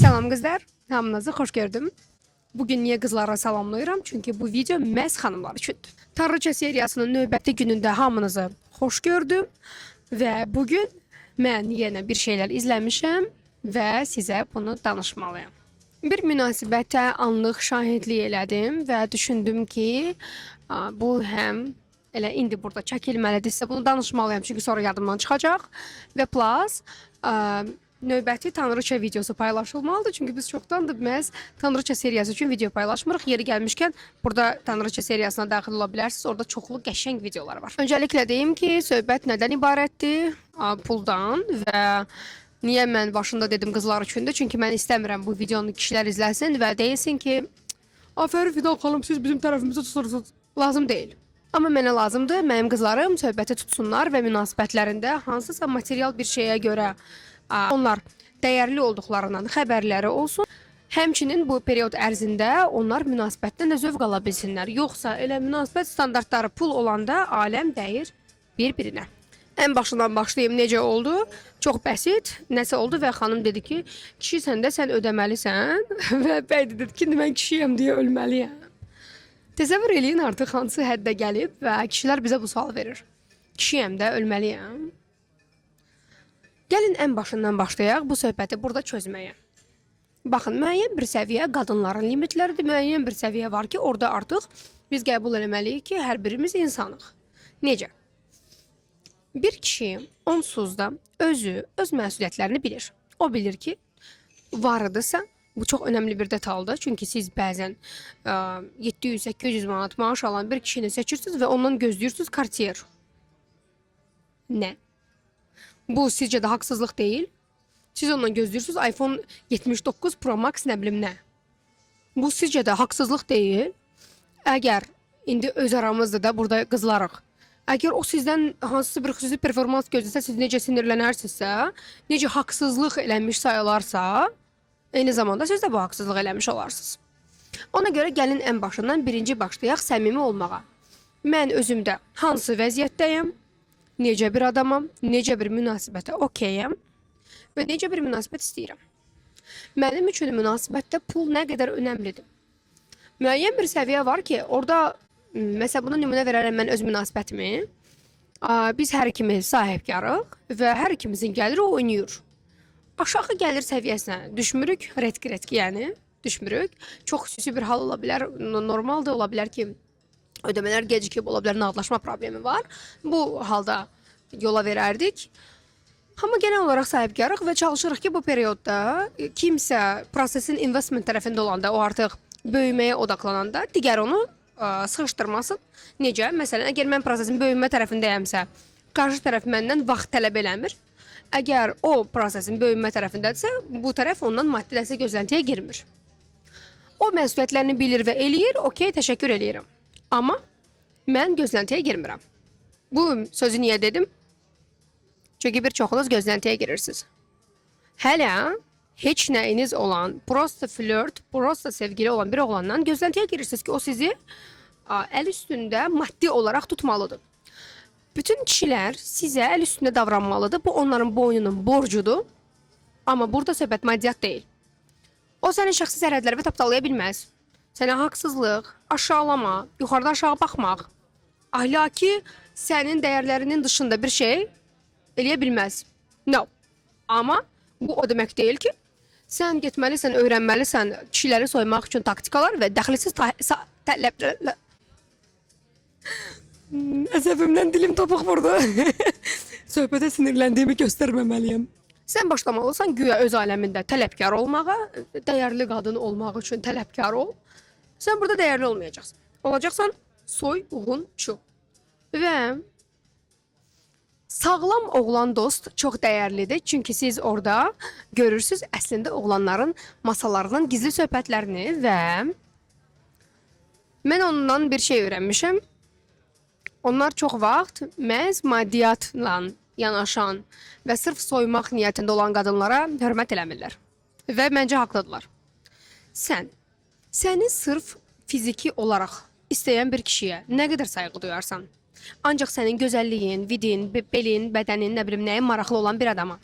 Salam qızlar, hamınızı xoş gördüm. Bugün niyə qızlara salamlayıram? Çünki bu video məhz xanımlar üçündür. Tanrıça seriyasının növbəti günündə hamınızı xoş gördüm və bugün mən yenə bir şeylər izləmişəm və sizə bunu danışmalıyam. Bir münasibətə anlıq şahidlik elədim və düşündüm ki, bu həm elə indi burada çəkilməlidir, sizə bunu danışmalıyam çünki sonra yadımdan çıxacaq və plus növbəti Tanrıça videosu paylaşılmalıdır. Çünki biz çoxdandır məhz Tanrıça seriyası üçün video paylaşmırıq. Yeri gəlmişkən burada Tanrıça seriyasına daxil ola bilərsiniz. Orada çoxlu qəşəng videolar var. Öncəliklə deyim ki, söhbət nədən ibarətdir? Puldan və niyə mən başında dedim qızlar üçündür? Çünki mən istəmirəm bu videonu kişilər izləsin və deyilsin ki, "Afərin Fidan xanım, siz bizim tərəfimizi tutursunuz." Lazım deyil. Amma mənə lazımdır, mənim qızlarım söhbəti tutsunlar və münasibətlərində hansısa material bir şeyə görə onlar dəyərli olduqlarından xəbərləri olsun. Həmçinin bu period ərzində onlar münasibətdən də zövq ala bilsinlər. Yoxsa elə münasibət standartları pul olanda aləm dəyir bir-birinə. Ən başından başlayım, necə oldu? Çox bəsit. Nəsə oldu və xanım dedi ki, kişisən də sən ödəməlisən və bəy də dedi ki, indi mən kişiyəm deyə ölməliyəm. Təsəvvür eləyin artıq hansı həddə gəlib və kişilər bizə bu sual verir. Kişiyəm də ölməliyəm. Gəlin ən başından başlayaq bu söhbəti burada çözməyə. Baxın, müəyyən bir səviyyə qadınların limitləridir, müəyyən bir səviyyə var ki, orada artıq biz qəbul eləməliyik ki, hər birimiz insanıq. Necə? Bir kişi onsuz da özü öz məsuliyyətlərini bilir. O bilir ki, varıdırsa, bu çox önəmli bir detaldır. Çünki siz bəzən 700-800 manat maaş alan bir kişini seçirsiniz və ondan gözləyirsiniz Cartier. Nə? Bu sizcə də haqsızlıq deyil? Siz ondan gözləyirsiniz iPhone 79 Pro Max nə bilim nə. Bu sizcə də haqsızlıq deyil? Əgər indi öz aramızda da burada qızlarıq. Əgər o sizdən hansısa bir xüsusi performans gözləsə, siz necə sinirlənərsinizsə, necə haqsızlıq eləmiş sayılarsa, eyni zamanda siz də bu haqsızlıq eləmiş olarsınız. Ona görə gəlin ən başından birinci başlayaq səmimi olmağa. Mən özümdə hansı vəziyyətdəyəm, necə bir adamam, necə bir münasibətə okeyəm və necə bir münasibət istəyirəm. Mənim üçün münasibətdə pul nə qədər önəmlidir? Müəyyən bir səviyyə var ki, orada məsələn buna nümunə verərəm mən öz münasibətimi. Biz hər ikimiz sahibkarıq və hər ikimizin gəliri oynayır. Aşağı gəlir səviyyəsinə düşmürük, retki-retki yəni düşmürük. Çox xüsusi bir hal ola bilər, normaldır, ola bilər ki, ödəmələr gecikib, ola bilər nağdlaşma problemi var. Bu halda yola verərdik. Amma genel olaraq sahibkarıq və çalışırıq ki, bu periodda kimsə prosesin investment tərəfində olanda, o artıq böyüməyə odaqlananda, digər onu sıxışdırmasın. Necə? Məsələn, əgər mən prosesin böyümə tərəfindəyəmsə, qarşı tərəf məndən vaxt tələb eləmir. Əgər o prosesin böyümə tərəfindədirsə, bu tərəf ondan maddi dəstək gözləntiyə girmir. O məsuliyyətlərini bilir və eləyir, okey, təşəkkür eləyirəm. Amma mən gözləntiyə girmirəm. Bu sözü niyə dedim? Çünki bir çoxunuz gözləntiyə girirsiniz. Hələ heç nəyiniz olan, prosta flört, prosta sevgili olan bir oğlandan gözləntiyə girirsiniz ki, o sizi əl üstündə maddi olaraq tutmalıdır. Bütün kişilər sizə əl üstündə davranmalıdır. Bu onların boynunun borcudur. Amma burada söhbət maddiyyat deyil. O sənin şəxsi sərhədlərini tapdalaya bilməz. Sənə haqsızlıq, aşağılama, yuxarıdan aşağı baxmaq, ahlaki sənin dəyərlərinin dışında bir şey eləyə bilməz. No. Amma bu o demək deyil ki, sən getməlisən, öyrənməlisən kişiləri soymaq üçün taktikalar və dəxilsiz tələblərlə. Əsəbimdən dilim topuq vurdu. Söhbətə sinirləndiyimi göstərməməliyəm. Sən başlamalısan güya öz aləmində tələbkar olmağa, dəyərli qadın olmaq üçün tələbkar ol. Sən burada dəyərli olmayacaqsan. Olacaqsan soyğunçu. Və sağlam oğlan dost çox dəyərlidir. Çünki siz orada görürsüz əslində oğlanların masalarının gizli söhbətlərini və mən ondan bir şey öyrənmişəm. Onlar çox vaxt məhz maddiyyatla yanaşan və sırf soymaq niyyətində olan qadınlara hörmət eləmirlər. Və məncə haqlıdırlar. Sən səni sırf fiziki olaraq istəyən bir kişiyə nə qədər sayğı duyarsan? Ancaq sənin gözəlliyin, vidin, belin, bədənin, nə bilim nəyə maraqlı olan bir adama.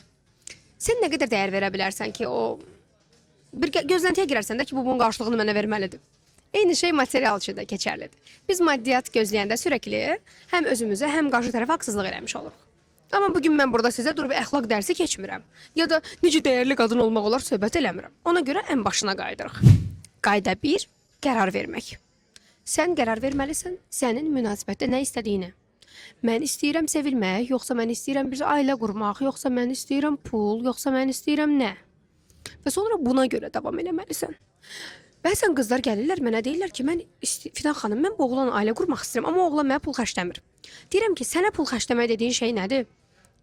Sən nə qədər dəyər verə bilərsən ki, o Bir gözləntiyə girərsən də ki, bu bunun qarşılığını mənə verməlidir. Eyni şey material üçün də keçərlidir. Biz maddiyyat gözləyəndə sürəkli həm özümüzə, həm qarşı tərəfə haqsızlıq eləmiş oluruq. Amma bu gün mən burada sizə durub əxlaq dərsi keçmirəm. Ya da necə dəyərli qadın olmaq olar söhbət eləmirəm. Ona görə ən başına qayıdırıq. Qayda 1, qərar vermək. Sən qərar verməlisən sənin münasibətdə nə istədiyinə. Mən istəyirəm sevilmək, yoxsa mən istəyirəm bir ailə qurmaq, yoxsa mən istəyirəm pul, yoxsa mən istəyirəm nə? Və sonra buna görə davam eləməlisən. Bəzən qızlar gəlirlər mənə deyirlər ki, mən Fidan xanım, mən bu oğlanla ailə qurmaq istəyirəm, amma o oğlan mənə pul xərcləmir. Deyirəm ki, sənə pul xərcləmək dediyin şey nədir?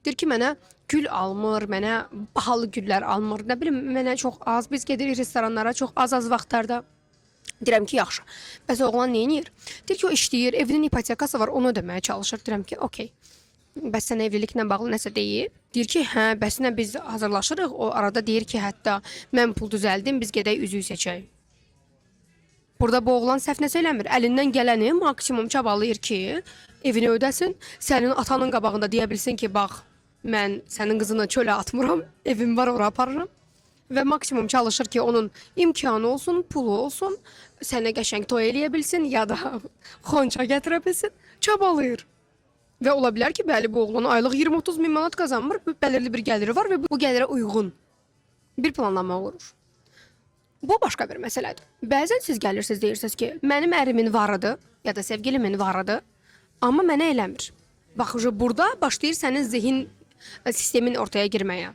Deyir ki, mənə gül almır, mənə bahalı güllər almır, nə bilim, mənə çox az, biz gedirik restoranlara çox az-az vaxtlarda. Deyirəm ki, yaxşı. Bəs oğlan nə edir? Deyir ki, o işləyir, evinin ipotekası var, onu ödəməyə çalışır. Deyirəm ki, okey. Bəs sənə evliliklə bağlı nəsə deyib? Deyir ki, hə, bəs nə biz hazırlaşırıq. O arada deyir ki, hətta mən pul düzəldim, biz gedək üzüyü seçək. Burada bu oğlan səhv nəsə eləmir. Əlindən gələni maksimum çabalayır ki, evini ödəsin. Sənin atanın qabağında deyə bilsin ki, bax, mən sənin qızını çölə atmıram, evim var, ora aparıram. Və maksimum çalışır ki, onun imkanı olsun, pulu olsun, sənə qəşəng toy eləyə bilsin ya da xonça gətirə bilsin. Çabalayır. Və ola bilər ki, bəli, bu oğlan aylıq 20-30 min manat qazanmır, bəlirli bir gəliri var və bu gəlirə uyğun bir planlama qurur. Bu başqa bir məsələdir. Bəzən siz gəlirsiniz, deyirsiniz ki, mənim ərimin varıdır ya da sevgilimin varıdır, amma mənə eləmir. Bax, burada başlayır sənin zehin sistemin ortaya girməyə.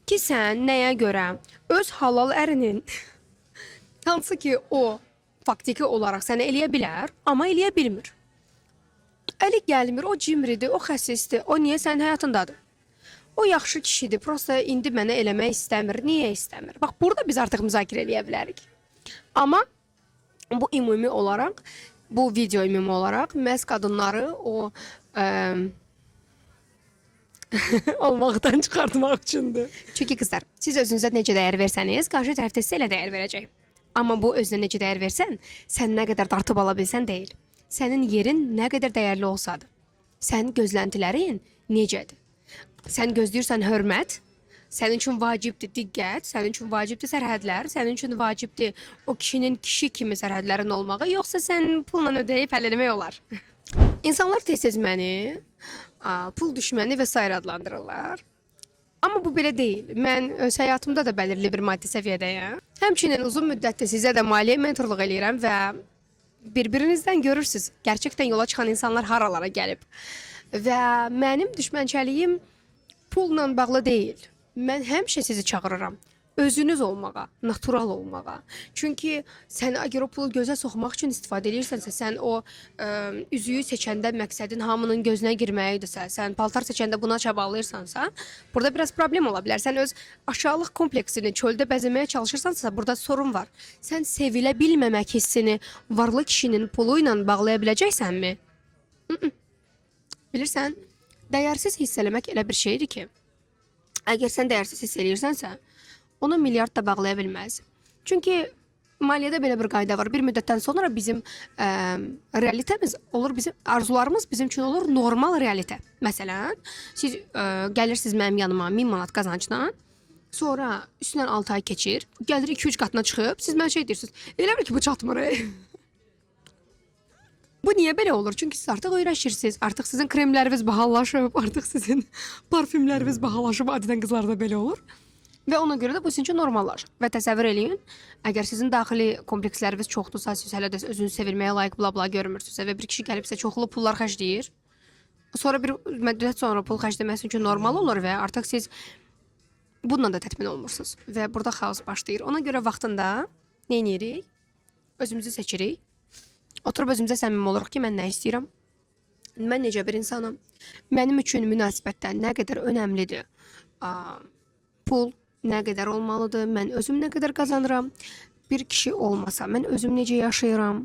Ki sən nəyə görə öz halal ərinin hansı ki o faktiki olaraq sənə eləyə bilər, amma eləyə bilmir. Əli gəlmir, o cimridir, o xəsisdir, o niyə sənin həyatındadır? O yaxşı kişidir, prosta indi mənə eləmək istəmir. Niyə istəmir? Bax, burada biz artıq müzakirə eləyə bilərik. Amma bu ümumi olaraq, bu video ümumi olaraq məhz qadınları o olmaqdan çıxartmaq üçündür. Çünki qızlar, siz özünüzə necə dəyər versəniz, qarşı tərəf də sizə elə dəyər verəcək. Amma bu özünə necə dəyər versən, sən nə qədər dartıb ala bilsən deyil. Sənin yerin nə qədər dəyərli olsadır. Sənin gözləntilərin necədir? Sən gözləyirsən hörmət, sənin üçün vacibdir diqqət, sənin üçün vacibdir sərhədlər, sənin üçün vacibdir o kişinin kişi kimi sərhədlərin olmağı, yoxsa sən pulla ödəyib həll eləmək olar. İnsanlar tez-tez məni pul düşməni və sair adlandırırlar. Amma bu belə deyil. Mən öz həyatımda da bəlirli bir maddi səviyyədəyəm. Həmçinin uzun müddətdir sizə də maliyyə mentorluq eləyirəm və bir-birinizdən görürsüz. Gerçəkdən yola çıxan insanlar haralara gəlib. Və mənim düşmənçəliyim pulla bağlı deyil. Mən həmişə sizi çağırıram. Özünüz olmağa, natural olmağa. Çünki sən əgər o pulu gözə soxmaq üçün istifadə edirsənsə, sən o üzüyü seçəndə məqsədin hamının gözünə girməyidirsə, sən paltar seçəndə buna çabalayırsansa, burada biraz problem ola bilər. Sən öz aşağılıq kompleksini çöldə bəzəməyə çalışırsansa, burada sorun var. Sən sevilə bilməmək hissini varlı kişinin pulu ilə bağlaya biləcəksənmi? Bilirsən, dəyərsiz hiss eləmək elə bir şeydir ki, əgər sən dəyərsiz hiss eləyirsənsə, onu milyard da bağlaya bilməz. Çünki maliyyədə belə bir qayda var. Bir müddətdən sonra bizim realitemiz olur, bizim arzularımız bizim üçün olur normal realitə. Məsələn, siz gəlirsiniz mənim yanıma 1000 manat qazancla, sonra üstündən 6 ay keçir, gəlir 2-3 qatına çıxıb, siz mənə şey deyirsiniz, elə bil ki, bu çatmır. Bu niyə belə olur? Çünki siz artıq öyrəşirsiniz. Artıq sizin kremləriniz bahalaşıb, artıq sizin parfümləriniz bahalaşıb. Adətən qızlarda belə olur. Və ona görə də bu sizin üçün normallaşır. Və təsəvvür eləyin, əgər sizin daxili kompleksləriniz çoxdursa, siz hələ də özünüzü sevilməyə layiq bla bla görmürsünüzsə və bir kişi gəlib sizə çoxlu pullar xərcləyir, sonra bir müddət sonra pul xərcləməsi üçün normal olur və artıq siz bununla da təmin olmursunuz. Və burada xaos başlayır. Ona görə vaxtında nə edirik? Özümüzü seçirik. Oturub özümüzə səmimi oluruq ki, mən nə istəyirəm? Mən necə bir insanam? Mənim üçün münasibətdə nə qədər önəmlidir? Pul nə qədər olmalıdır? Mən özüm nə qədər qazanıram? Bir kişi olmasa, mən özüm necə yaşayıram?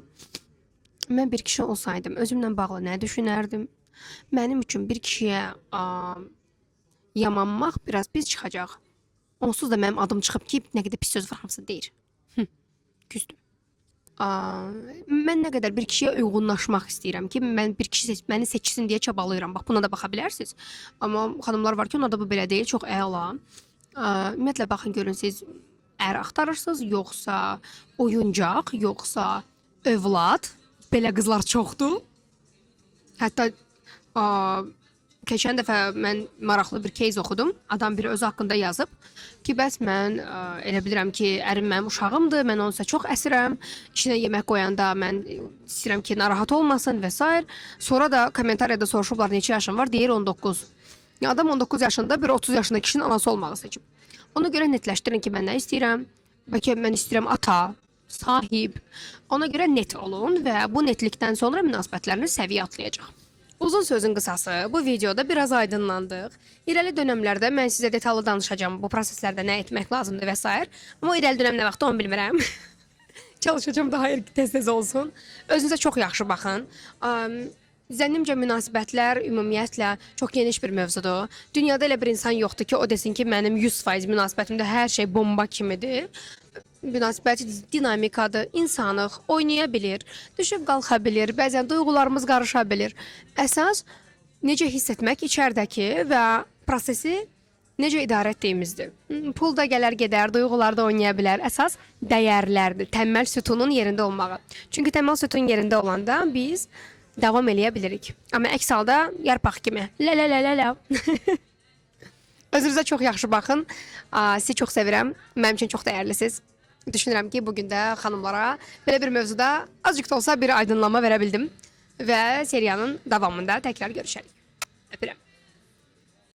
Mən bir kişi olsaydım, özümlə bağlı nə düşünərdim? Mənim üçün bir kişiyə yamanmaq biraz pis çıxacaq. Onsuz da mənim adım çıxıb ki, nə qədər pis söz var, hamısı deyir. Küstüm. Mən nə qədər bir kişiyə uyğunlaşmaq istəyirəm ki, mən bir kişi məni seçsin deyə çabalayıram. Bax, buna da baxa bilərsiniz. Amma xanımlar var ki, onlarda bu belə deyil, çox əla. Ümumiyyətlə baxın görün siz Ər axtarırsınız, yoxsa oyuncaq, yoxsa övlad? Belə qızlar çoxdur. Hətta keçən dəfə mən maraqlı bir case oxudum. Adam biri özü haqqında yazıb ki, bəs mən elə bilirəm ki, ərim mənim uşağımdır, mən onunsa çox əsirəm. İçinə yemək qoyanda mən istəyirəm ki, narahat olmasın və s. Sonra da kommentariyada soruşublar neçə yaşın var? Deyir 19. Yəni adam 19 yaşında bir 30 yaşında kişinin anası olmağı seçib. Ona görə netləşdirin ki, mən nə istəyirəm? Bəlkə mən istəyirəm ata, sahib. Ona görə net olun və bu netlikdən sonra münasibətləriniz səviyyə atlayacaq. Uzun sözün qısası, bu videoda biraz aydınlandıq. İrəli dönəmlərdə mən sizə detallı danışacağam bu proseslərdə nə etmək lazımdır və s. Amma irəli dönəm nə vaxtda onu bilmirəm. Çalışacağam daha tez-tez olsun. Özünüzə çox yaxşı baxın. Zənnimcə münasibətlər ümumiyyətlə çox geniş bir mövzudur. Dünyada elə bir insan yoxdur ki, o desin ki, mənim 100% münasibətimdə hər şey bomba kimidir. Münasibət dinamikadır, insanıq, oynaya bilir, düşüb qalxa bilir, bəzən duyğularımız qarışa bilir. Əsas necə hiss etmək içəridəki və prosesi necə idarə etdiyimizdir. Pul da gələr gedər, duyğular da oynaya bilər. Əsas dəyərlərdir, təməl sütunun yerində olmağı. Çünki təməl sütun yerində olanda biz davam eləyə bilirik. Amma əks halda yarpaq kimi. Lə lə lə lə lə. Özünüzə çox yaxşı baxın. Sizi çox sevirəm. Mənim üçün çox dəyərlisiniz. Düşünürəm ki, bu gün də xanımlara belə bir mövzuda azıcıq da olsa bir aydınlanma verə bildim və seriyanın davamında təkrar görüşərik. Öpürəm.